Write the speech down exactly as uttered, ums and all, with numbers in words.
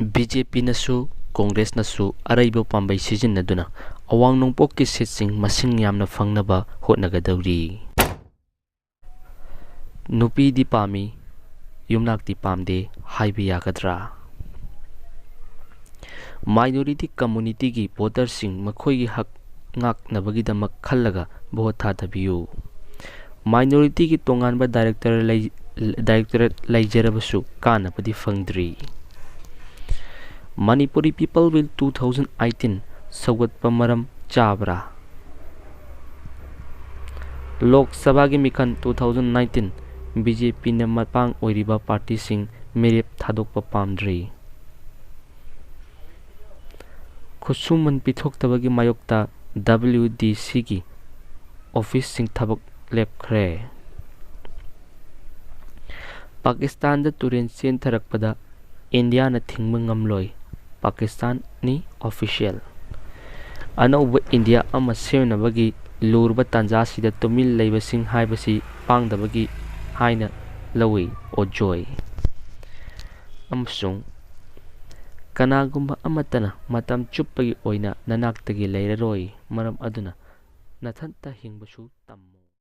B J ꯄꯤꯅꯁꯨ ꯀꯣꯡꯒ꯭ꯔꯦꯁꯅꯁꯨ ꯑꯔꯩꯕ ꯄꯥꯝꯕꯩ ꯁꯤꯖꯤꯟꯅꯗꯨꯅ ꯑꯋꯥꯡ ꯅꯣꯡꯄꯣꯛꯀꯤ ꯁꯤꯠꯁꯤꯡ ꯃꯁꯤꯡ ꯌꯥꯝꯅ ꯐꯪꯅꯕ ꯍꯣꯠꯅꯒꯗꯧꯔꯤ꯫ ꯅꯨꯄꯤꯗꯤ ꯄꯥꯝꯃꯤ, ꯌꯨꯝꯅꯥꯛꯇꯤ ꯄꯥꯝꯗꯦ ꯍꯥꯏꯕ ꯌꯥꯒꯗ꯭ꯔꯥ? ꯃꯥꯏꯅꯣꯔꯤꯇꯤ ꯀꯝꯃꯨꯅꯤꯇꯤꯒꯤ ꯚꯣꯇꯔꯁꯤꯡ ꯃꯈꯣꯏꯒꯤ ꯍꯛ ꯉꯥꯛꯅꯕꯒꯤꯗꯃꯛ ꯈꯜꯂꯒ ꯚꯣꯠ ꯊꯥꯗꯕꯤꯌꯨ꯫ ꯃꯥꯏꯅꯣꯔꯤꯇꯤꯒꯤ ꯇꯣꯉꯥꯟꯕ ꯗꯥꯏꯔꯦꯛꯇꯔ ꯂꯩ-, ꯗꯥꯏꯔꯦꯛꯇꯣꯔꯦꯠ ꯂꯩꯖꯔꯕꯁꯨ ꯀꯥꯟꯅꯕꯗꯤ ꯐꯪꯗ꯭ꯔꯤ꯫ Manipuri People Will two thousand eighteen ꯁꯧꯒꯠꯄ ꯃꯔꯝ ꯆꯥꯕ꯭ꯔꯥ? ꯂꯣꯛ ꯁꯚꯥꯒꯤ ꯃꯤꯈꯜ two thousand nineteen B J ꯄꯤꯅ ꯃꯄꯥꯡ ꯑꯣꯏꯔꯤꯕ ꯄꯥꯔꯇꯤꯁꯤꯡ ꯃꯤꯔꯦꯞ ꯊꯥꯗꯣꯛꯄ ꯄꯥꯝꯗ꯭ꯔꯤ꯫ ꯈꯨꯠꯁꯨꯃꯟ ꯄꯤꯊꯣꯛꯇꯕꯒꯤ ꯃꯥꯌꯣꯛꯇ ꯗꯕ꯭ꯂꯤꯌꯨ ꯗꯤ ꯁꯤꯒꯤ ꯑꯣꯐꯤꯁꯁꯤꯡ ꯊꯕꯛ ꯂꯦꯞꯈ꯭ꯔꯦ꯫ ꯄꯥꯀꯤꯁꯇꯥꯟꯗ ꯇꯨꯔꯦꯜ ꯆꯦꯟꯊꯔꯛꯄꯗ ꯏꯟꯗꯤꯌꯥꯅ ꯊꯤꯡꯕ ꯉꯝꯂꯣꯏ, ꯄꯥꯀꯤꯁꯇꯥꯟꯅꯤ ꯑꯣꯐꯤꯁꯤꯌꯦꯜ꯫ ꯑꯅꯧꯕ ꯏꯟꯗꯤꯌꯥ ꯑꯃ ꯁꯦꯝꯅꯕꯒꯤ ꯂꯨꯔꯕ ꯇꯥꯟꯖꯥꯁꯤꯗ ꯇꯨꯃꯤꯟ ꯂꯩꯕꯁꯤꯡ ꯍꯥꯏꯕꯁꯤ ꯄꯥꯡꯗꯕꯒꯤ ꯍꯥꯏꯅ ꯂꯧꯏ, ꯑꯣꯖꯣꯏ꯫ ꯑꯃꯁꯨꯡ ꯀꯅꯥꯒꯨꯝꯕ ꯑꯃꯠꯇꯅ ꯃꯇꯝ ꯆꯨꯞꯄꯒꯤ ꯑꯣꯏꯅ ꯅꯅꯥꯛꯇꯒꯤ ꯂꯩꯔꯔꯣꯏ, ꯃꯔꯝ ꯑꯗꯨꯅ ꯅꯊꯟꯇ ꯍꯤꯡꯕꯁꯨ ꯇꯝꯃꯨ꯫